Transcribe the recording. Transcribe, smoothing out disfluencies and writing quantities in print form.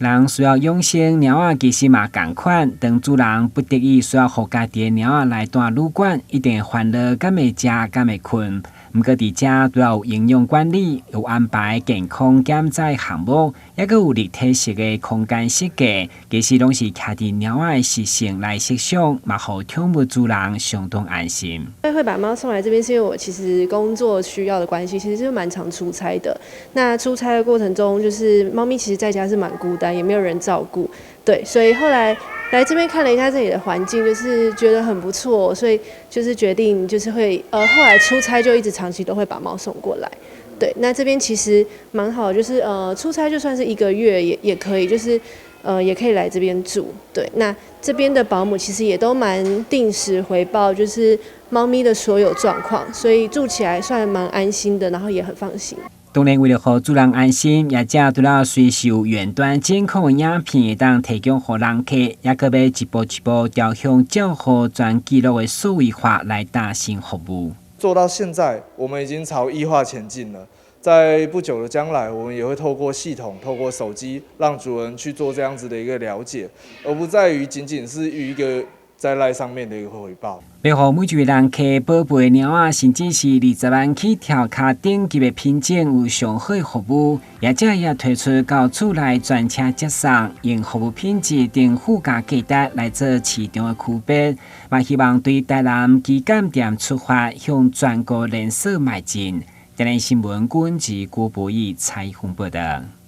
人需要養生，貓仔其實嘛仝款。當主人不得已需要予家己的貓仔來蹛旅館，一定會煩惱敢會食，敢會睏。毋過佇遮除了有營養管理，有安排健康檢查項目，抑閣有立體式的空間設計，其實攏是徛佇貓仔的習性來設想，嘛予寵物主人相當安心。會把貓送來這邊，是因為我其實工作需要的關係，其實就蠻常出差的。那出差的過程中，就是貓咪其實在家是蠻孤單，也沒有人照顧，對，所以後來來這邊看了一下這裡的環境，就是覺得很不錯，所以就是決定就是會，後來出差就一直長期都會把貓送過來。對，那這邊其實蠻好，就是出差就算是一個月也可以，就是也可以來這邊住。對，那這邊的保姆其實也都蠻定時回報，就是貓咪的所有狀況，所以住起來算蠻安心的，然後也很放心。當然，為了予主人安心，業者除了隨時有遠端監控的影片會當提供予人客，抑閣欲一步一步朝向照護全紀錄的數位化來達成服務。做到現在，我們已經朝 E 化前進了。在不久的將來，我們也會透過系統、透過手機，讓主人去做這樣子的一個了解，而不在於僅僅是於一個在 LINE 上面的一個回報。欲予每一位人客寶貝貓仔，甚至是20萬起跳跤等級的品種有上好的服務，業者也推出到厝內專車接送，用服務品質等附加價值來做市場的區別，嘛希望對台南旗艦店出發，向全國連鎖邁進。台南新聞郭文吉、郭博義採訪報道。